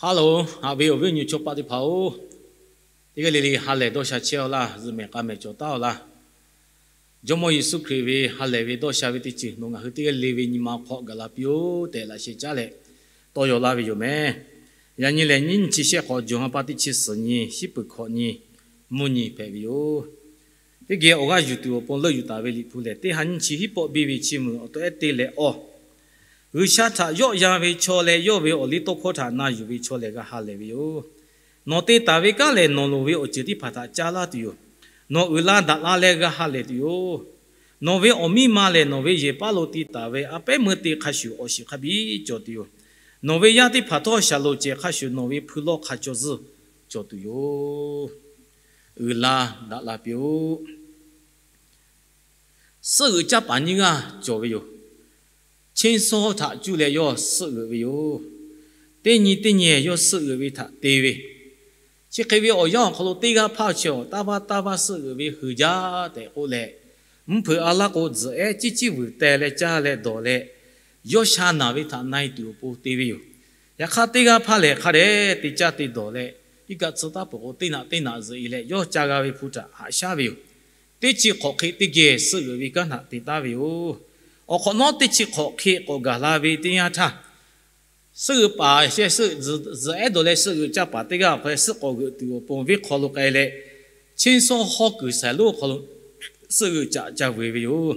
Hello, haꞈ ve awˬ viˉ awˬ nyi chaw paˆ teˇ hpaˍ-oˬ, teˇ g'aˇ le le ha lehˬ dawˇ sha chehˇ-aw laˇ. Zuhꞈ mehˍ k'a mehˍ cawˬ taˍ-aw laˇ. Jawˇmawˇ Yeˍsuˆ Hkriꞈ ve ha lehˬ ve dawˇ sha ve teˇ ceuˬ nawˬ ngaˬ hui teˇ g'aˇ le ve nyi ma hk'aw gaˬ la piˇ-oˆ tehꞈ laꞈ sheh caˉ leh tawˇ yaw laˇ ve yoˬ meh. Yaꞈ nyi lehˬ, nyiˇ chi shehˆ k'awꞈ jawˬ ha pa teˇ chi suhˍ nyi, shiˉ peuˬ hkawꞈ nyi, mvuhˇ nyi hpehꞈ ve yoˬ. Teˇ geh awˬ g'aˇ yuˬ tuˬ awˬ pon leuˆ yuˬ taˍ ve Liꞈ hpu lehˬ, teˇ ha nyiˇ chi hiˉ pawˆ biˇ ve chi mvuiˬ awˬ taw ehˉ te leh awˇ, G'uiˬsha htaꞈ yawˆ yan ve chaw leh yawˇ ve awˬ liˇ tawˇ hkawˇ htaꞈ na yuˬ ve chaw lehˬ g'a ha lehˬ ve yoˬ. Nawˬ te taˍ ve kanˉ lehˬ, nawˬ loˍ ve awˬ ceuˬ teˇ hpaˍ htaꞈ ca laˇ tuˬ yoˬ. Nawˬ uiˍ la daꞈ la leh g'a ha lehˬ tuˬ yoˬ. Nawˬ ve awˬ miˇ ma lehˬ, nawˬ ve yehˬ paˉ lo te taˍ ve a pehˉ meuˇ te hk'a shuˍ awˬ shiˍ hk'a biˇ cawˬ tuˬ yoˬ. Nawˬ ve yaˇ teˇ hpaˍ htawˇ shaˍ loˍ cehˬ hk'a shuˍ nawˬ ve hpui lawˇ hk'a caw zuhˇ cawˬ tuˬ yoˬ. Uiˍ la daꞈ la piˇ-oˆ. Suhˆ g'euꞈ caˇ paˍ nyiˇ g'aˇ cawˬ ve yoˬ. Cheˇ sawˇ htaꞈ cuˇ leh yawˇ suhˆ g'euꞈ ve yoˬ. Teˇ nyi teˇ nyi yawˇ suhˆ g'euꞈ ve htaꞈ te ve, chi hk'e ve awˬ yanˇ awˬ hk'aw lo teˇ g'aˇ hpaˇ chi awˬ taˇ vaˇ taˇ vaˇ suhˆ g'euꞈ ve huiˍ jaˇ tehꞈ k'oˆ leh, mvuhˇ hpeuꞈ a laˇ k'o tzuhꞈ ehˉ ciˉ ciˉ vuiˬ teh leh caˇ leh dawˬ leh, yawˇ sha naˬ ve htaꞈ na-e tuˬ awˬ pon te ve yoˬ. Yaꞈ hk'aˇ, teˇ g'aˇ hpaˇ lehˬ hk'a dehꞈ te caˇ te dawˬ leh, iˉ kaˆ tsuhˇ taˉ peuˬ k'o teˇ naꞈ teˇ naꞈ zuhꞈ-e leh yawˇ ca g'a ve hpu htaꞈ haꞈ shaˉ ve yoˬ. Teˇ chi hk'awꞈ hk'e teˇ geh suhˆ g'euꞈ ve kanˉ htaꞈ te taˉ ve yoˬ. Awˬ hk'awꞈ nawˉ teˇ chi hk'awꞈ hk'e k'awꞈ gaˬ la ve teˇ yanˇ htaˇ, suhˆ g'euꞈ paˍ sheh suhˆ zuhꞈ ehˉ dawˬ leh suhˆ g'euꞈ caˇ paˍ teˇ g'aˇ awˬ hk'aw suhˆ k'awꞈ g'euꞈ tuˬ awˬ pon venˇ hk'aw lo k'ai leh, cheˇ sawˇ hawˇ kuiˬ saiˍ lonˉ awˬ hk'aw lo suhˆ g'euꞈ caꞈ ca vuiˬ ve yoˬ.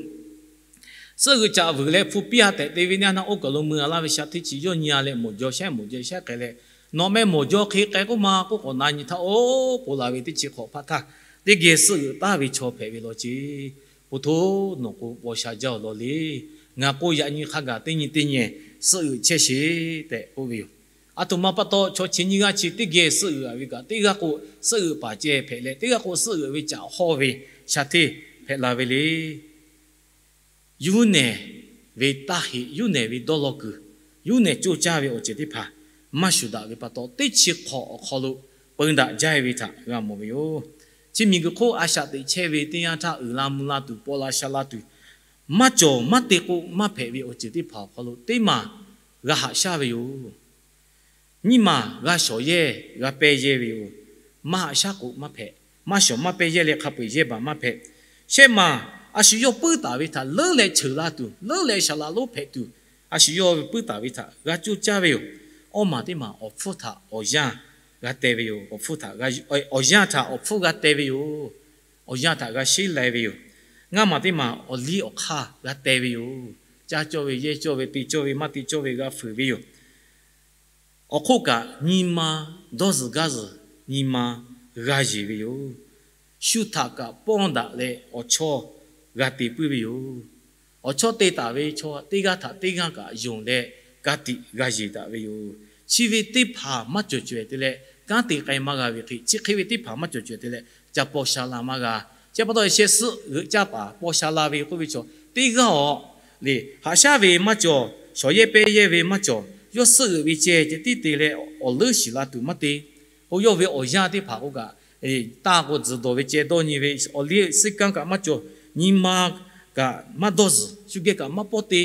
Suhˆ g'euꞈ caꞈ vuiˬ leh hpu piˇ-a tehꞈ te ve nyaˇ naˆ oˇ kaˬ lo mui-a laˇ ve sha hteˇ chi yawˇ nyi-a leh mawˬ jaw shehˉ mawˬ jaw shehˉ k'ai leh, nawˬ meh mawˬ jaw hk'e k'ai k'oˆ ma k'oˆ k'awꞈ na nyi htaˇ, oˇ k'oˍ la ve teˇ chi hk'awꞈ hpaˇ htaˇ, teˇ geh suhˆ g'euꞈ taˍ ve chaw hpehꞈ ve law ceˇ. Pu htoˇ, nawˬ k'o paw sha jaˇ-oˬ law le. Ngaˬ k'o yaꞈ nyi hk'a gaˬ teˇ nyi teˇ nyi suhˆ g'euꞈ chehˇ sheˍ tehꞈ k'oˆ ve yoˬ. A htoꞈ ma pa taw chaw chi nyiˇ g'aˇ chi teˇ geh suhˆ g'euꞈ-a ve kaꞈ, teˇ g'aˇ k'o suhˆ g'euꞈ paˍ ceh hpehꞈ leh, teˇ g'aˇ k'o suhˆ g'euꞈ ve caꞈ hawˇ ve sha hteˇ hpehꞈ la ve le. Yuˇ nehˬ ve taˇ heꞈ, yuˇ nehˬ ve dawˇ law kuiˬ, yuˇ nehˬ coˇ caˇ ve awˬ ceuˬ teˇ hpaˍ maˇ shuˍ daꞈ ve pa taw, teˇ chi hk'awꞈ awˬ hk'aw lo peun daꞈ jaˇ-e ve htaꞈ g'a mawˬ ve yoˬ. Chi miˬguiˬ hk'oˆ a shaꞈ teꞈ chehˇ ve teˇ yanˇ htaˇ, uiˍ la mvuh la tuˬ, paw la sha la tuˬ, maˇ cawˬ maˇ te k'o maˇ hpehꞈ ve awˬ ceuˬ teˇ hpaˍ awˬ hk'aw lo teˇ maˬ g'a haꞈ shaˉ ve yoˬ. Nyiˇ maˬ g'a shawˍ yehˇ g'a pehˇ yehˇ ve yoˬ. Maˇ haꞈ shaˉ k'o maˇ hpehꞈ. Maˇ shawˍ maˇ pehˇ yehˇ leh hk'a peu-eˬ yehˇ baˬ maˇ hpehꞈ. Shehˆ maˬ a shu yawˇ puiˉ taˍ ve htaꞈ leuˉ leh cheuˬ la tuˬ, leuˉ leh shaˍ laꞈ lonˉ hpehꞈ tuˬ, a shu yawˇ puiˉ taˍ ve htaꞈ g'a coˇ caˇ ve yoˬ. Awˇ maˬ teˇ maˬ awˬ hpfuhˇ htaꞈ awˬ yanˇ g'a teh ve yoˬ. Awˬ hpfuhˇ htaꞈ g'a, awˬ yanˇ htaꞈ awˬ hpfuhˇ g'a teh ve yoˬ. Awˬ yanˇ htaꞈ g'a sheˉ lai ve yoˬ. Ngaˇ maˬ teˇ maˬ awˬ liˇ awˬ hk'aˇ g'a teh ve yoˬ. Caˇ cawˇ ve, yehˇ cawˇ ve, te cawˇ ve, maˇ te cawˇ ve g'a fuiˍ ve yoˬ. Awˬ hk'oˆ kaꞈ nyi ma dawˇ zuhˬ gaˇ zuhˬ nyi ma g'a yeˬ ve yoˬ. Shu htaꞈ kaꞈ pawˇ daꞈ leh awˬ chawˇ g'a te puiˉ ve yoˬ. Awˬ chawˇ te taˍ ve chaw teˇ g'aˇ htaꞈ teˇ g'aˇ kaꞈ yonˍ leh ka tiꞈ g'a yeˬ daꞈ ve yoˬ. Chi ve teˇ hpaˍ maˇ cawˬ cawehˬ te leh kanˉ te k'ai maˇ g'a ve hk'e, chi hk'e ve teˇ hpaˍ maˇ cawˬ cawehˬ te leh ca paw sha la maˇ g'a. Chi pa taw sheh suhˆ g'euꞈ caˇ paˍ paw sha la ve k'oˆ ve chaw teˇ g'aˇ awˬ le haꞈ shaˉ ve maˇ cawˬ, shawˍ yehˇ pehˇ yehˇ ve maˇ cawˬ, yawˇ suhˆ g'euꞈ ve ceh ceh tiˉ te leh awˬ leuˉ shiˍ la tuˬ maˇ te. K'o yawˇ ve awˬ yanˇ teˇ hpaˍ k'o kaꞈ, taˇ k'o tzuhˬ dawˬ ve ceh dawˇ nyi ve, awˬ liˇ siˉ kanˉ kaꞈ maˇ cawˬ, nyi ma kaꞈ maˇ dawˇ zuhˬ, shu geh kaꞈ maˇ pawˇ te.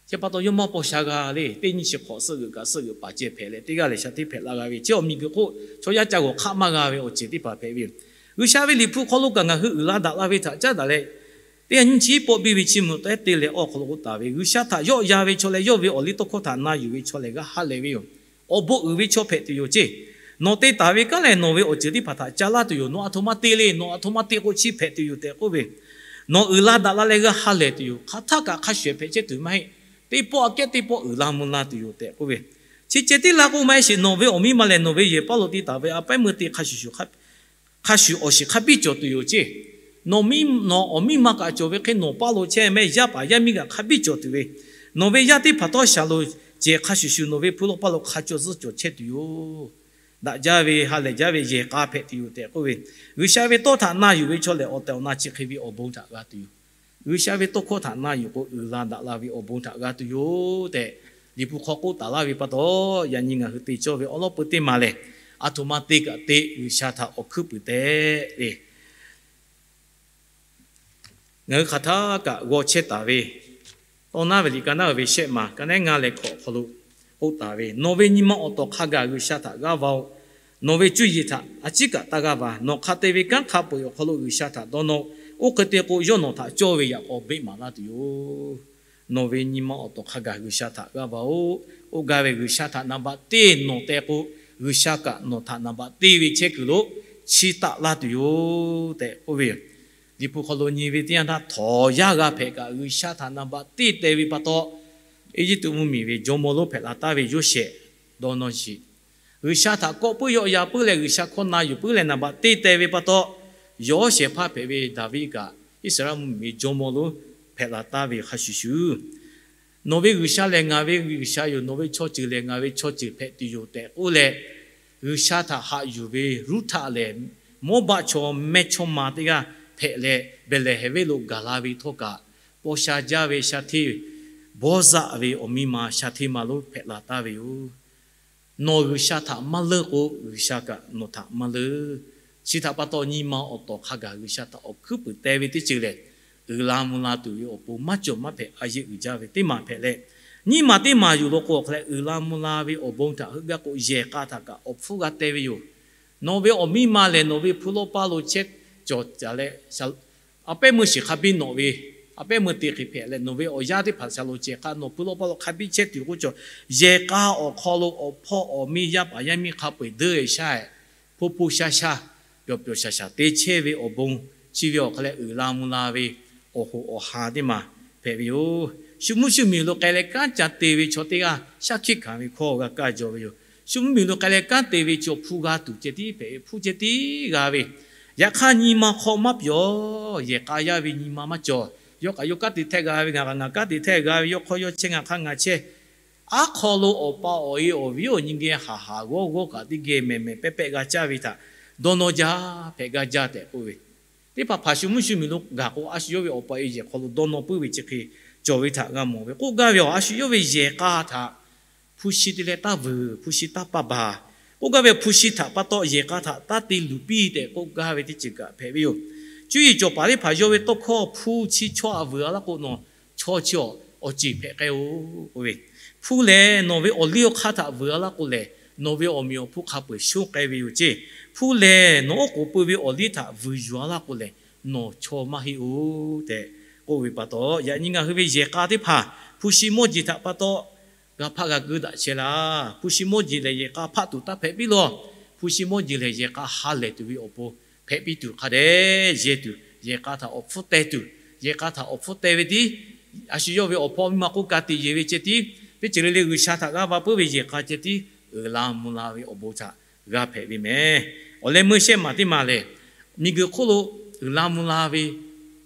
Chi pa taw yawˇ maˇ paw sha g'a le. Teˇ nyi chi hk'awꞈ suhˆ g'euꞈ kaꞈ suhˆ g'euꞈ paˍ ceh hpehꞈ leh teˇ g'aˇ lehˬ sha hteˇ hpehꞈ la g'a ve, chi awˬ miˬguiˬ hk'oˆ chaw yaˇ ca g'awˬ hk'aˆ maˇ g'a ve awˬ ceuˬ teˇ hpaˍ hpehꞈ ve yoˬ. G'uiˬsha ve Liꞈ hpu hk'aw lo kaꞈ ngaˬ hui uiˍ la daꞈ la ve htaꞈ caˉ daꞈ leh, teˇ ha nyiˇ chi hiˉ pawˆ biˇ ve chi mvuhˇ tawehˉ te leh awˬ hk'aw lo k'oˆ taˍ ve, G'uiˬsha htaꞈ yawˆ yan ve chaw leh yawˇ ve awˬ liˇ tawˇ hkawˇ htaꞈ na yuˬ ve chaw lehˬ g'a ha lehˬ ve yoˬ. Awˬ bon uiˍ ve chaw hpehꞈ tuˬ yoˬ ceˇ. Nawˬ te taˍ ve kanˉ lehˬ nawˬ ve awˬ ceuˬ teˇ hpaˍ htaꞈ ca laˇ tuˬ yoˬ. Nawˬ a htoꞈ ma te le, nawˬ a htoꞈ ma te k'o chi hpehꞈ tuˬ yoˬ tehꞈ k'oˆ ve, nawˬ uiˍ la daꞈ la leh g'a ha lehˬ tuˬ yoˬ. Hk'aˬ htaˆ kaꞈ hk'a shuˍ hpehꞈ chehˇ tuˬ maˇ heˆ. Teˇ pawˆ aꞈ kehˉ teˇ pawˆ uiˍ la mvuh la tuˬ yoˬ tehꞈ k'oˆ ve, chi ceh tiˉ la k'o maˇ heˆ sheˍ. Nawˬ ve awˬ miˇ ma lehˬ nawˬ ve yehˬ paˉ lo te taˍ ve a pehˉ meuˇ te hk'a shuˍ shuˍ hk'a shuˍ awˬ shiˍ hk'a biˇ cawˬ tuˬ yoˬ ceˇ. Nawˬ miˇ, nawˬ awˬ miˇ ma kaꞈ cawˬ ve hk'e nawˬ paˇ lo chehˇ meh, yaˇ paˍ yaˇ miˇ kaꞈ hk'a biˇ cawˬ tuˬ ve, nawˬ ve yaˇ teˇ hpaˍ htawˇ shaˍ lo cehˬ hk'a shuˍ shuˍ nawˬ ve hpu lawˇ paˇ lo hk'a caw zuhˇ cawˬ chehˇ tuˬ yoˬ. Daꞈ jaˇ ve, ha lehˬ jaˇ ve yehˬ k'a hpehꞈ tuˬ yoˬ tehꞈ k'oˆ ve, G'uiˬsha ve tawˇ htaꞈ na yuˬ ve chaw lehˬ awˬ tehˬ awˬ na chi hk'e ve awˬ bon htaꞈ g'a tuˬ yoˬ. G'uiˬsha ve tawˇ hkawˇ htaꞈ na yuˬ k'o uiˍ la daꞈ la ve awˬ bon htaꞈ g'a tuˬ yoˬ tehꞈ, Liꞈ hpu hk'aw k'oˆ taˍ laˇ ve pa taw, yaꞈ nyi ngaˬ hui te cawˇ ve awˬ lawˉ peu teˇ maˬ lehˬ, a htoꞈ ma te kaꞈ te G'uiˬsha htaꞈ awˬ hkuiˉ puiˍ tehꞈ le. Ngaˬ hui hk'aˬ htaˇ kaꞈ g'aw chehˇ taˍ ve, tawˇ naˉ ve liꞈ ka naˉ ve shehˆ maˬ ka nehˉ ngaˇ leh hkawꞈ hk'aw lo k'oˆ taˍ ve, Nawˬ ve nyi ma awˬ tawˍ hk'a gaˬ G'uiˬsha htaꞈ g'aˇ va-oˬ. Nawˬ ve cuˇ yiˍ htaꞈ a ciˉ kaꞈ taˇ g'aˇ va. Nawˬ hk'a te ve kanˉ hk'a peu-eˬ awˬ hk'aw lo G'uiˬsha htaꞈ dawˇ nawˇ-oˆ. Oˇ hk'e te k'o, yawˇ nawˬ htaꞈ cawˇ ve yaꞈ k'aw beˆ maˍ laˇ tuˬ yoˬ. Nawˬ ve nyi ma awˬ tawˍ hk'a gaˬ G'uiˬsha htaꞈ g'aˇ va-oˬ. K'oˆ gaˇ ve, G'uiˬsha htaꞈ naˍ baꞈ teˇ nawˬ teh k'o, G'uiˬsha kaꞈ nawˬ htaꞈ naˍ baꞈ teˇ ve chehˇ kuiˬ lo chiˇ taˆ laˇ tuˬ yoˬ tehꞈ k'oˆ ve yoˬ. Liꞈ hpu hk'aw lo nyi ve teˇ yanˇ htaˇ, htawnˍ yaˇ g'a hpehꞈ kaꞈ G'uiˬsha htaꞈ naˍ baꞈ teˇ teh ve pa taw, Eˇjiˇtuꞈ mvuhˇmiˬ ve jawˇmawˇ lonˉ hpehꞈ la taˍ ve Yoˇsehꞈ dawˇ nawˇ shiˍ. G'uiˬsha htaꞈ kawˆ puiˉ yawˆ ya puiˉ leh, G'uiˬsha hkawˇ na yuˬ puiˉ leh naˍ baꞈ teˇ teh ve pa taw, yawˇ shehˍ hpaˇ hpehꞈ ve Daˍviˆ kaꞈ Iˉsaˍreˍlaˆ mvuhˇmiˬ ve jawˇmawˇ lonˉ hpehꞈ la taˍ ve hk'a shuˍ shuˍ, Nawˬ ve G'uiˬsha lehˬ ngaˬ ve G'uiˬsha yoˬ. Nawˬ ve chaw ceuˬ lehˬ ngaˬ ve chaw ceuˬ hpehꞈ tuˬ yoˬ tehꞈ k'oˆ leh, G'uiˬsha htaꞈ haꞈ yuˬ ve Ruˇhtaˆ lehˬ, Mawˇbaˆ chaw mehˇchawˇma teˇ g'aˇ hpehꞈ leh, Behˍlehˍhehnˍ venˇ lo gaˬ la ve htawˇ kaꞈ, paw sha jaˇ ve sha hteˇ, Bawˇzaˆ ve awˬ miˇ ma sha hteˇ ma lonˉ hpehꞈ la taˍ ve yoˬ. Nawˬ G'uiˬsha htaꞈ maˇ leunˇ k'o, G'uiˬsha kaꞈ nawˬ htaꞈ maˇ leunˇ. Chi htaꞈ pa taw, nyi ma awˬ tawˍ hk'a gaˬ G'uiˬsha htaꞈ awˬ hkuiˉ puiˍ teh ve teˇ ceuˬ lehˬ, uiˍ la mvuh la tuˬ ve awˬ pon maˇ cawˬ maˇ hpehꞈ a yeˇ uiˍ jaˇ ve teˇ maˬ hpehꞈ leh, nyiˇ maˬ teˇ maˬ yuˬ law k'o, awˬ hk'a leh uiˍ la mvuh la ve awˬ bon htaꞈ heuˆ gaˇ k'o, yehˬ k'a htaꞈ kaꞈ awˬ hpfuhˇ g'a teh ve yoˬ. Nawˬ ve awˬ miˇ ma lehˬ nawˬ ve hpu lawˇ paˇ lo chehˇ cawˬ taˍ leh, a pehˉ meuˇ shiˍ hk'a biˇ nawꞈ ve, a pehˉ meuˇ te hk'e hpehꞈ leh, nawˬ ve awˬ yaˇ teˇ hpaˍ shaˍ lo cehˬ k'a nawˬ hpu lawˇ paˇ lo hk'a biˇ chehˇ tuˬ k'oˆ cawˬ, yehˬ k'a awˬ hk'aw lo awˬ hpawˇ awˬ miˇ yaˇ paˍ yaˇ miˇ hk'a peu-eˬ deuˇ-e shaˇ-e, hpoˇ hpoˇ shaˇ shaˇ, pyawˬ pyawˬ shaˍ shaˍ te chehˇ ve awˬ bon, chi ve awˬ hk'a leh uiˍ la mvuh la ve awˬ hoꞈ awˬ ha teˇ maˬ hpehꞈ ve yoˬ. Shu mvuhˇ shu miˬ lo k'ai leh kanˉ ca te ve chaw teˇ g'aˇ shaˉ hkiˆ hkanˍ ve hkawˇ g'a kaˇ jaw ve yoˬ. Shu mvuhˇ miˬ lo k'ai leh kanˉ te ve chaw hpu g'a tuˬ ceh tiˉ hpehꞈ ve, hpu ceh tiˉ g'a ve. Yaꞈ hk'aˇ, nyi ma hk'aw maˇ pyawˬ. Yehˬ k'a yaˇ ve nyi ma maˇ cawˬ. Yawˇ kaꞈ yawˇ kanˉ te htehˆ g'a ve, ngaˬ kaꞈ ngaˬ kanˉ te htehˆ g'a ve, yawˇ hk'aw yawˇ chehˇ, ngaˬ hk'aˇ ngaˬ chehˇ. Aˉ hk'aw lo awˬ pa awˬ e awˬ viˉ awˬ nyi geh haˍ haˍ g'awˇ g'awˇ kaꞈ teˇ geh mehˬ mehˬ pehˇ pehˆ g'a caˇ ve htaꞈ dawˇ nawˇ jaˇ, hpehꞈ g'a jaˇ tehꞈ k'oˆ ve, teˇ hpaˍ hpaˍ shu mvuhˇ shu miˬ lo gaˬ k'o, a shu yawˇ ve awˬ pa awˬ e yehˬ hk'aw lo dawˇ nawˇ puiˉ ve chi hk'e cawˬ ve htaꞈ g'a mawˬ ve. K'oˆ gaˇ ve, a shu yawˇ ve yehˬ k'a htaꞈ hpu shi te leh taˇ vuiˬ, hpu shi taˇ paˇ baˬ. K'oˆ gaˇ ve, hpu shi htaꞈ pa taw yehˬ k'a htaꞈ taˇ te luˬ piˇ tehꞈ k'oˆ gaˇ ve teˇ ceuˬ kaꞈ hpehꞈ ve yoˬ. Cuˇ yiˍ cawˬ paˍ teˇ hpaˍ yawˇ ve tawˇ hkawˇ, hpu chi chaw aꞈ vuiˬ a laˇ k'o, nawˬ chaw chi awˬ ceuˬ hpehꞈ k'ai-o k'oˆ ve, hpu lehˬ nawˬ ve awˬ liˇ awˬ hk'aˇ htaꞈ vuiˬ a laˇ k'o lehˬ, nawˬ ve awˬ meꞈ awˬ hponˇ hk'a peu-eˬ shonˇ k'ai ve yoˬ ceˇ. Hpu lehˬ nawˬ oˉ k'oˍ pui ve awˬ liˇ htaꞈ vuiˬ yuˬ a laˇ k'o lehˬ, nawˬ chaw maˇ heˆ-oˬ tehꞈ k'oˆ ve pa taw, yaꞈ nyi ngaˬ hui ve yehˬ k'a teˇ hpaˍ hpu shi mawˇ jeˬ htaꞈ pa taw g'a hpaˆ g'a guˇ daꞈ chehˇ laˇ. Hpu shi mawˇ jeˬ lehˬ yehˬ k'a hpaˆ tuˬ taˇ hpehꞈ piˇ law. Hpu shi mawˇ jeˬ lehˬ yehˬ k'a ha lehˬ tuˬ ve awˬ pon hpehꞈ piˇ tuˬ hk'a dehꞈ yehˬ tuˬ, yehˬ k'a htaꞈ awˬ hpfuhˇ teh tuˬ, yehˬ k'a htaꞈ awˬ hpfuhˇ teh ve tiˉ, a shu yawˇ ve awˬ hpawˇ miˇ ma k'oˆ ka tiꞈ yeˬ ve ceh tiˉ, teˇ ceuˬ le le G'uiˬsha htaꞈ g'aˇ va puiˉ ve yehˬ k'a ceh tiˉ uiˍ la mvuh la ve awˬ bon htaꞈ g'a hpehꞈ ve mehˍ. Awˬ leh meuˇ shehˆ maˬ teˇ maˬ lehˬ, miˬguiˬ hk'oˆ lo uiˍ la mvuh la ve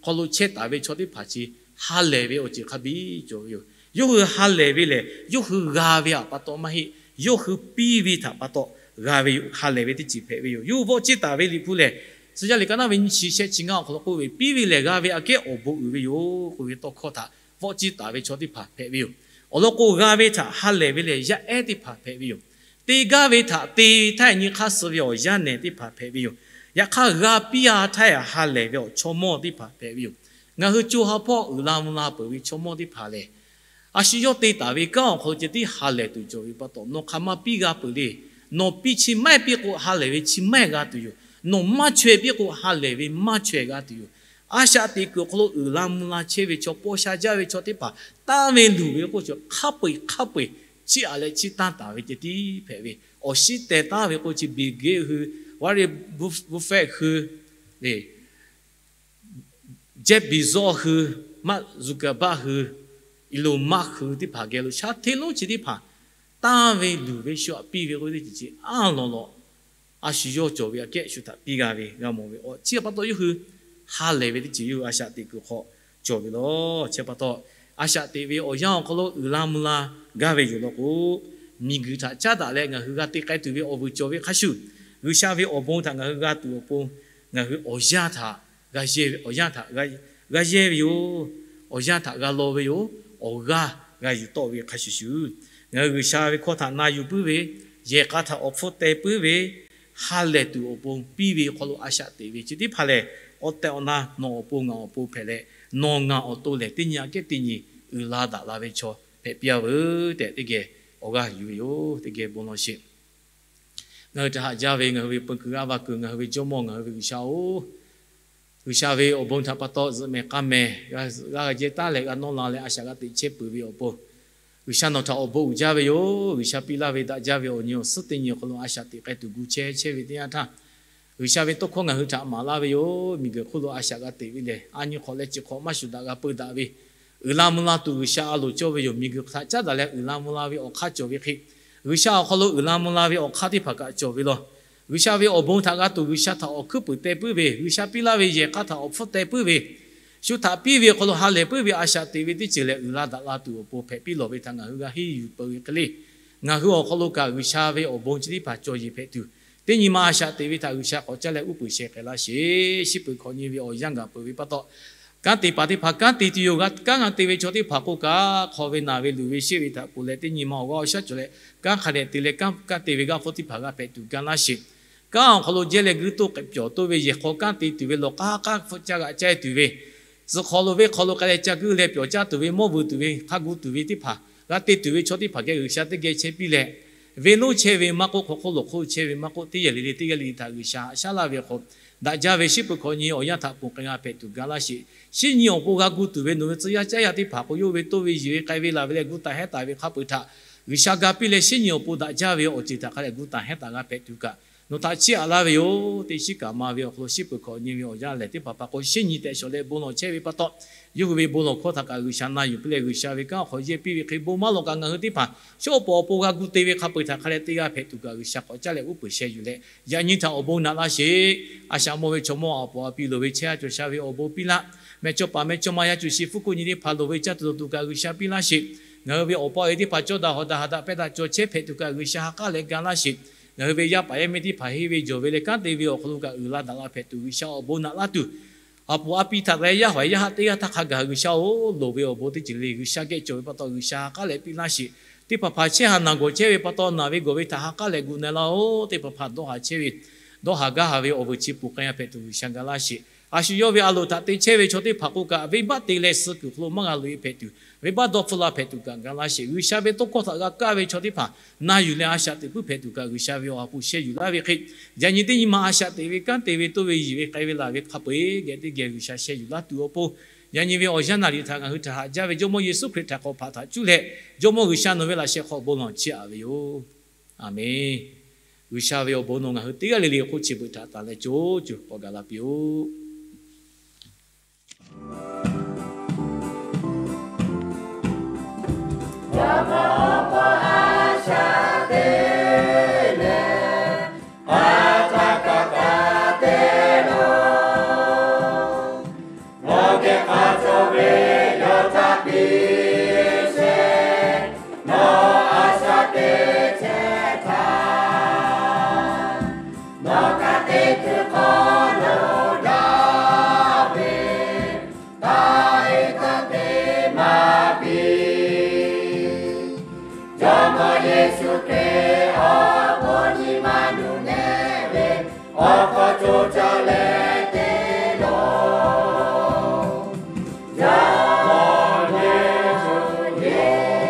hk'aw lo chehˇ taˍ ve chaw teˇ hpaˍ chi ha lehˬ ve awˬ ceuˬ hk'a biˇ cawˬ ve yoˬ. Yawˇ hui ha lehˬ ve lehˬ, yawˇ hui g'a ve htaꞈ pa taw maˇ heˆ. Yawˇ hui piˇ ve htaꞈ pa taw g'a ve yoˬ. Ha lehˬ ve teˇ ceuˬ hpehꞈ ve yoˬ. Yawˇ hui vawˆ ciˇ taˍ ve Liꞈ hpu lehˬ, Suh yaˇ liꞈ ka naˇ ve nyiˇ chi shehˆ chi ngaˇ awˬ hk'aw lo k'oˆ ve, piˇ ve lehˬ g'a ve aꞈ kehˉ awˬ bon uiˍ ve yoˬ k'oˆ ve tawˇ hkawˇ htaꞈ vawˆ ciˇ taˍ ve chaw teˇ hpaˍ hpehꞈ ve yoˬ. Awˬ lawn k'o, g'a ve htaꞈ ha lehˬ ve lehˬ yaˇ ehˉ teˇ hpaˍ hpehꞈ ve yoˬ. Te gaˇ ve htaꞈ te htaˇ nyi hk'aˇ suh ve awˬ yaˇ nehˬ teˇ hpaˍ hpehꞈ ve yoˬ. Yaꞈ hk'aˇ, g'a piˇ a htaˇ ha lehˬ ve awˬ chaw mawˇ teˇ hpaˍ hpehꞈ ve yoˬ. Ngaˬ hui co ha hpawˇ uiˍ la mvuh la peuˬ ve chaw mawˇ teˇ hpaˍ lehˬ, a shu yawˇ te taˍ ve kanˉ awˬ hk'aw lo ceh tiˉ ha lehˬ tuˬ cawˬ ve pa taw, nawˬ hk'aˬ ma piˇ g'a peuˬ le. Nawˬ piˇ chi maˇ heˆ piˇ k'o, ha lehˬ ve chi maˇ heˆ g'a tuˬ yoˬ. Nawˬ maˇ chaweh piˇ k'o, ha lehˬ ve maˇ chaweh g'a tuˬ yoˬ. A shaꞈ teꞈ kuiˬ awˬ hk'aw lo uiˍ la mvuh la chehˇ ve chaw paw sha jaˇ ve chaw teˇ hpaˍ tanˇ ve luˬ ve k'oˆ cawˬ hk'a peu-eˬ hk'a peu-eˬ chiˇ aꞈ leh chiˇ tanˇ taˍ ve ceh tiˉ hpehꞈ ve. Awˬ shinˉ teh taˍ ve k'o, chi Bill Gates hui, Warren Buffett hui, Jeff Bezos hui, Mark Zuckerberg hui, Elon Musk hui teˇ hpaˍ geh lo sha hteˇ lonˉ chi teˇ hpaˍ tanˇ ve luˬ ve shu aꞈ piˇ ve k'oˆ ve teˇ ceuˬ chi aˉ lawˬ lawꞈ a shu yawˇ cawˬ ve aꞈ kehˉ shu htaꞈ piˇ g'a ve g'a mawˬ ve. Chi pa taw yawˇ hui ha lehˬ ve teˇ ceuˬ yawˇ hui a shaꞈ teꞈ kuiˬ hk'aw cawˬ ve law. Chi pa taw, a shaꞈ teꞈ ve awˬ yanˇ awˬ hk'aw lo uiˍ la mvuh la gaˇ ve yoˬ law k'o, miˬguiˬ htaꞈ caˉ daꞈ leh ngaˬ hui g'a te k'ai tuˬ ve awˬ vuiˬ cawˬ ve hk'a shuˍ, G'uiˬsha ve awˬ bon htaꞈ ngaˬ hui g'a tuˬ awˬ pon ngaˬ hui awˬ yanˇ htaꞈ g'a yehˇ ve, awˬ yanˇ htaꞈ g'a yehˇ ve yoˬ. Awˬ yanˇ htaꞈ g'a law ve yoˬ. Awˬ g'aˇ g'a yuˬ tawˆ ve hk'a shuˍ shuˍ, ngaˬ hui G'uiˬsha ve hkawˇ htaꞈ na yuˬ puiˉ ve, yehˬ k'a htaꞈ awˬ hpfuhˇ teh puiˉ ve, ha lehˬ tuˬ awˬ pon piˇ ve hk'aw lo a shaꞈ teꞈ ve chi teˇ hpaˍ lehˬ, awˬ tehˬ awˬ na nawˬ awˬ pon ngaˬ awˬ pon hpehꞈ leh, nawˬ ngaˬ awˬ to lehˬ teˇ nyi aꞈ kehˉ teˇ nyi uiˍ la daꞈ la ve chaw hpehꞈ piˇ a veuˬ tehꞈ teˇ geh awˬ g'aˇ yuˬ ve yoˬ. Teˇ geh bon lawˬ sheˍ. Ngaˬ hui htaꞈ haꞈ jaˇ ve ngaˬ hui ve peu kuiˬ g'aˇ va kuiˬ ngaˬ hui ve Jawˇmawˇ ngaˬ hui ve G'uiˬsha-oˬ, G'uiˬsha ve awˬ bon htaꞈ pa taw zuhꞈ mehˍ k'aˇ mehˍ, g'a g'a jehˇ taˉ leh g'a nawˇ la leh a shaꞈ g'a teꞈ chehˇ peuˬ ve awˬ pon, G'uiˬsha nawˬ htaꞈ awˬ bon uiˍ jaˇ ve yoˬ. G'uiˬsha piˇ laˇ ve daꞈ jaˇ ve awˬ nyi awˬ suhˉ teˇ nyi awˬ hk'aw lo a shaꞈ teꞈ k'ai tuˬ gu chehˇ chehˇ ve teˇ yanˇ htaˇ, G'uiˬsha ve tawˇ hkawˇ ngaˬ hui htaꞈ maˍ laˇ ve yoˬ. Miˬguiˬ hk'oˆ lo a shaꞈ g'a teꞈ ve lehˬ, a nyi hk'awꞈ leh chi hk'awꞈ maˇ shuˍ daꞈ g'a peu daꞈ ve, uiˍ la mvuh la tuˬ G'uiˬsha a loˍ cawˇ ve yoˬ. Miˬguiˬ htaꞈ caˉ daꞈ leh uiˍ la mvuh la ve awˬ hk'aˇ cawˬ ve hk'e, G'uiˬsha awˬ hk'aw lo uiˍ la mvuh la ve awˬ hk'aˇ teˇ hpaˍ kaꞈ cawˬ ve law. G'uiˬsha ve awˬ bon htaꞈ g'a tuˬ G'uiˬsha htaꞈ awˬ hkuiˉ puiˍ teh puiˉ ve, G'uiˬsha piˇ laˇ ve yehˬ hk'aˇ htaꞈ awˬ hpfuhˇ teh puiˉ ve, shu htaꞈ piˇ ve awˬ hk'aw lo ha lehˬ puiˉ ve a shaꞈ teꞈ ve teˇ ceuˬ lehˬ, uiˍ la daꞈ la tuˬ awˬ pon hpehꞈ piˇ lawˬ ve htaꞈ ngaˬ hui g'a henˇ yuˬ peuˬ ve hk'e le. Ngaˬ hui awˬ hk'aw lo kaꞈ G'uiˬsha ve awˬ bon chi teˇ hpaˍ cawˬ yeˬ hpehꞈ tuˬ, teˇ nyi ma a shaꞈ teꞈ ve htaꞈ G'uiˬsha k'awꞈ caˇ leh uˉ peunˍ sheh k'ai laˇ sheˍ. Shiˉ peuˬ hkawꞈ nyi ve awˬ yanˇ gaˬ peuˬ ve pa taw, kanˉ te paˍ teˇ hpaˍ kanˉ te tuˬ yoˬ. Kanˉ g'a te ve chaw teˇ hpaˍ k'oˆ kaꞈ, hk'aw ve naˬ ve luˬ ve sheˆ ve htaꞈ ponˬ leh teˇ nyi ma awˬ g'aˇ awˬ shaˉ cawˬ leh, kanˉ hk'a dehꞈ te leh kanˉ te ve g'aˇ hpfuhˇ teˇ hpaˍ g'a hpehꞈ tuˬ ga laˇ sheˍ. Kanˉ awˬ hk'aw lo jehˇ leh guiˇ toˆ k'ehꞈ pyawˬ toˇ ve yehˬ hk'aw kanˉ te tuˬ ve lawˬ k'aˉ k'aˉ hpfuhˆ caˇ g'aꞈ caˇ tuˬ ve, tcuh hk'aw lo venˇ hk'aw lo k'ai leh ca guiˇ leh pyawˬ caˇ tuˬ ve, mawˇ vuiˬ tuˬ ve, hk'a gu tuˬ ve teˇ hpaˍ g'a te tuˬ ve chaw teˇ hpaˍ geh G'uiˬsha teˇ geh chehˇ piˇ leh, venˇ lonˉ chehˇ ve maˇ k'oˆ, hk'aw hk'oˆ lawˬ hk'oˆ chehˇ ve maˇ k'oˆ, teˇ geh le le teˇ geh le le htaꞈ G'uiˬsha haꞈ shaˉ laˇ ve hk'aw, daꞈ jaˇ ve shiˉ peuˬ hkawꞈ nyi awˬ yanˇ htaꞈ ponˬ k'ai g'a hpehꞈ tuˬ ga laˇ sheˍ. Shinˉ nyi awˬ pon g'a gu tuˬ ve nawˬ ve tcuh yaˇ caˉ yaˇ teˇ hpaˍ k'o, yawˇ ve toˇ ve yiˬ ve k'ai ve laˬ ve leh gu taˍ hehˉ taˍ ve hk'a peu-eˬ htaꞈ G'uiˬsha ga piˇ leh, shinˉ nyi awˬ pon daꞈ jaˇ ve awˬ ceuˬ htaꞈ hk'a dehꞈ gu taˍ hehˉ taˍ g'a hpehꞈ tuˬ kaꞈ nawˬ htaꞈ chiˇ aꞈ laˇ ve yoˬ. Teˇ shiˉ kaꞈ ma ve awˬ hk'aw lo shiˉ peuˬ hkawꞈ nyi ve awˬ yanˇ lehˬ, teˇ hpaˍ hpaˍ k'o shinˉ nyi tehꞈ shawˍ leh bon lawˬ chehˇ ve pa taw, yawˇ hui ve bon lawˬ hkawˇ htaꞈ kaꞈ G'uiˬsha na yuˬ piˇ leh, G'uiˬsha ve kanˉ awˬ hk'aw yehˇ piˇ ve hk'e, bon maˇ lawˬ kaꞈ ngaˬ hui teˇ hpaˍ shawˉ pawˍ awˬ pon g'a gu te ve hk'a peu-eˬ htaꞈ hk'a dehꞈ te g'a hpehꞈ tuˬ kaꞈ G'uiˬsha k'awꞈ caˇ leh uˉ peunˍ sheh yuˬ leh, yaꞈ nyi htaꞈ awˬ bon naꞈ laˇ sheˍ. A shaꞈ mawˇ ve chaw mawˇ a poˍ a pi loˍ ve chehˇ a cawˬ sha ve awˬ bon piˇ laˇ. Mehˬ cawˇ paˍ mehˬ cawˇ ma yaˇ cuˬ shi fuˉ kuˆ nyi teˇ hpaˍ loˍ ve caˇ tuˬ dawˬ tuˬ kaꞈ G'uiˬsha piˇ laˇ sheˍ. Ngaˬ hui ve awˬ pa awˬ e teˇ hpaˍ cawˇ daꞈ hawˍ daꞈ haˍ daꞈ pehˇ daꞈ cawˬ chehˇ hpehꞈ tuˬ kaꞈ G'uiˬsha ha k'aˉ leh ga laˇ sheˍ. Ngaˬ hui ve yaˇ paˍ yaˇ miˇ teˇ hpaˍ henˇ ve jawˬ ve leh kanˉ te ve awˬ hk'aw lo kaꞈ uiˍ la daꞈ la hpehꞈ tuˬ G'uiˬsha awˬ bon naꞈ laˇ tuˬ, a poˍ a pi htaꞈ leh yaˇ hawˍ yaˇ haˆ teˇ g'aˇ htaˇ hk'a gaˬ G'uiˬsha-oˬ, loˍ ve awˬ bon teˇ ceuˬ le G'uiˬsha geh cawˬ ve pa taw G'uiˬsha ha k'aˉ leh piˇ laˇ sheˍ. Teˇ hpaˍ hpaˍ chehˇ haˍ naˬ gawˬ chehˇ ve pa taw naˬ ve gawˬ ve htaꞈ ha k'aˉ leh gu na laˇ-oˬ. Teˇ hpaˍ hpaˍ dawˇ haˍ chehˇ ve, dawˇ haˍ gaˇ haˍ ve awˬ vuiˬ chi ponˬ k'ai g'a hpehꞈ tuˬ G'uiˬsha ga laˇ sheˍ. A shu yawˇ ve a loˍ htaꞈ te chehˇ ve chaw teˇ hpaˍ k'oˆ kaꞈ, venˇbaˆ te leh suh kuiˬ hk'aw lo maˇ g'a loꞈ e hpehꞈ tuˬ, venˇbaˆ dawˇ hpfuhˇ la hpehꞈ tuˬ kaꞈ ga laˇ sheˍ. G'uiˬsha ve tawˇ hkawˇ htaꞈ g'a kaˇ ve chaw teˇ hpaˍ na yuˬ leh a shaꞈ teꞈ puiˉ hpehꞈ tuˬ kaꞈ G'uiˬsha ve awˬ ha hpu sheh yuˬ laˇ ve hk'e, yaꞈ nyi teˇ nyi ma a shaꞈ teꞈ ve kanˉ te ve toˇ ve yiˬ ve k'ai ve laˬ ve hk'a peu-eˬ geh teˇ geh G'uiˬsha sheh yuˬ laˇ tuˬ awˬ pon, yaꞈ nyi ve awˬ yanˇ naˬ liꞈ htaꞈ ngaˬ hui htaꞈ haꞈ jaˇ ve Jawˇmawˇ Yeˍsuˆ Hkriꞈ htaꞈ k'awꞈ hpaꞈ htaꞈ cuˇ leh, Jawˇmawˇ G'uiˬsha nawˬ ve laꞈ sheh hk'aw bon lawˬ chiˇ aꞈ ve yoˬ. Aˬmenˍ. G'uiˬsha ve awˬ bon nawˬ ngaˬ hui teˇ g'aˇ le le awˬ hk'oˆ chi beuꞈ htaꞈ tanˬ leh co co k'awꞈ gaˬ la piˇ-oˆ. Nawˬ a shaꞈ teꞈ chehˇ htaˇ, nawˬ ka te tuˬ hk'aw lo daꞈ ve, taˇ heˆ kaꞈ te maˇ piˇ. Jawˇmawˇ Yeˍsuˆ Hkriꞈ awˬ bon nyi ma nuˬ nehˬ ve awˬ hk'aw co caˇ leh te loˬ. Jawˇmawˇ Yeˍsuˆ, Yeˍsuˆ,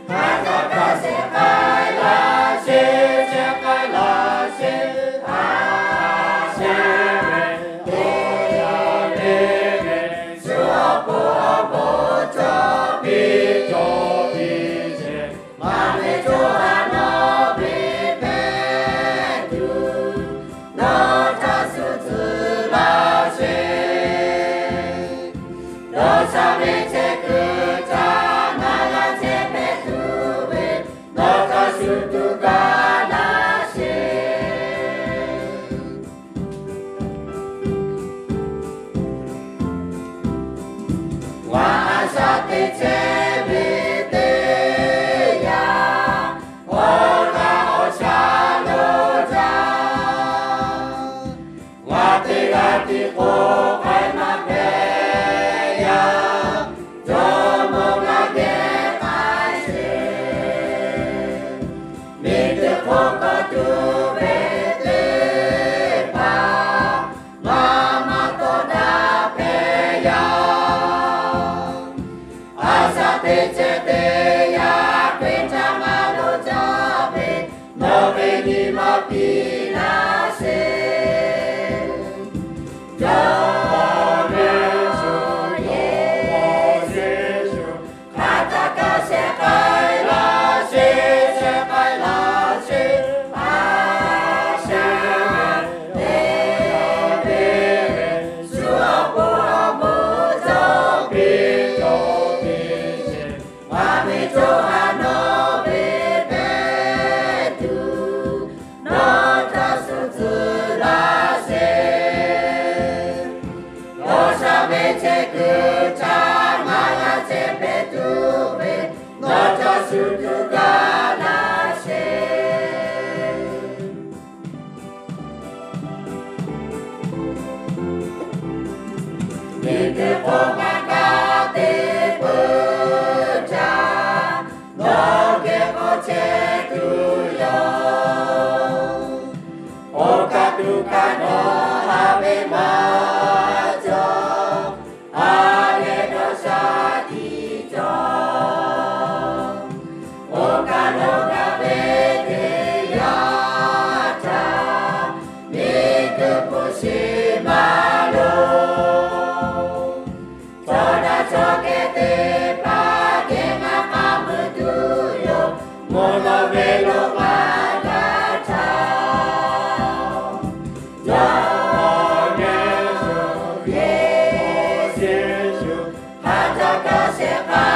hk'a htaꞈ kaꞈ shehˍ k'ai laˇ sheˍ, shehˍ k'ai laˇ sheˍ, a shehˍ ve, te yaˇ te ve, shu awˬ pon awˬ bon cawˬ piˇ cawˬ piˇ sheˍ. Maˇ ve co ha nawˬ ve hpehꞈ tuˬ, nawˬ htaꞈ shu tcuh laˇ sheˍ. Dawˇ sha ve chehˇ kuiˬ caˇ na g'a chehˇ hpehꞈ tuˬ ve, nawˬ htaꞈ shu tuˬ gaˬ laˇ sheˍ. Ngaˬ a shaꞈ teꞈ chehˇ ve teˇ yanˇ, awˬ g'aˇ awˬ shaˉ lo jaˇ. Ngaˬ teˇ g'aˇ tiˉ k'oˆ k'ai maˇ hpehꞈ yaˇ, Jawˇmawˇ g'a geh k'ai sheˍ. Miˬguiˬ hk'oˆ k'awꞈ tuˬ ve teˇ hpaˍ, maˇ maˇ tawˇ daꞈ hpehꞈ yaˇ. A shaꞈ piˇ laˇ sheˍ. Jawˇmawˇ Yeˍsuˆ, Jawˇmawˇ Yeˍsuˆ, hk'a taˇ kaˇ shehˍ k'ai laˇ sheˍ, shehˍ k'ai laˇ sheˍ, a shehˍ ve, te ve, shu awˬ pon awˬ moˍ cawˬ piˇ cawˬ piˇ sheˍ. Maˇ ve cawˇ ha nawˬ ve hpehꞈ tuˬ, nawˬ htaꞈ shuˍ tcuhˍ laˇ sheˍ. G'awˇ sha ve chehˇ kuiˬ htaꞈ ngaˬ g'a chehˇ hpehꞈ tuˬ ve, nawˬ htaꞈ shuˍ tcuhˍ gaˇ laˇ sheˍ. Miˬguiˬ hk'oˆ ngaˬ kaꞈ te peuˬ htaˇ, nawˬ geh k'awꞈ chehˇ tuˬ yoˬ. Oˇ kaꞈ tuˬ kaꞈ nawˬ ha ve maˇ cawˬ, ha lehˬ dawˇ sha tiˉ cawˬ. Oˇ kaꞈ nawˬ g'a ve teˇ yanˇ htaˇ, miˬguiˬ hpu shiˍ maˇ loˍ. Chaw naˬ chaw kehˬ teˇ hpaˍ geh ngaˬ k'aˉ mui tuˬ yoˬ. Mvuhˇ naw ve lo ngaˬ g'a htaˇ, Jawˇmawˇ Yeˍsuˆ, Jawˇmawˇ Yeˍsuˆ, hk'a taˇ kaˇ shehˍ k'ai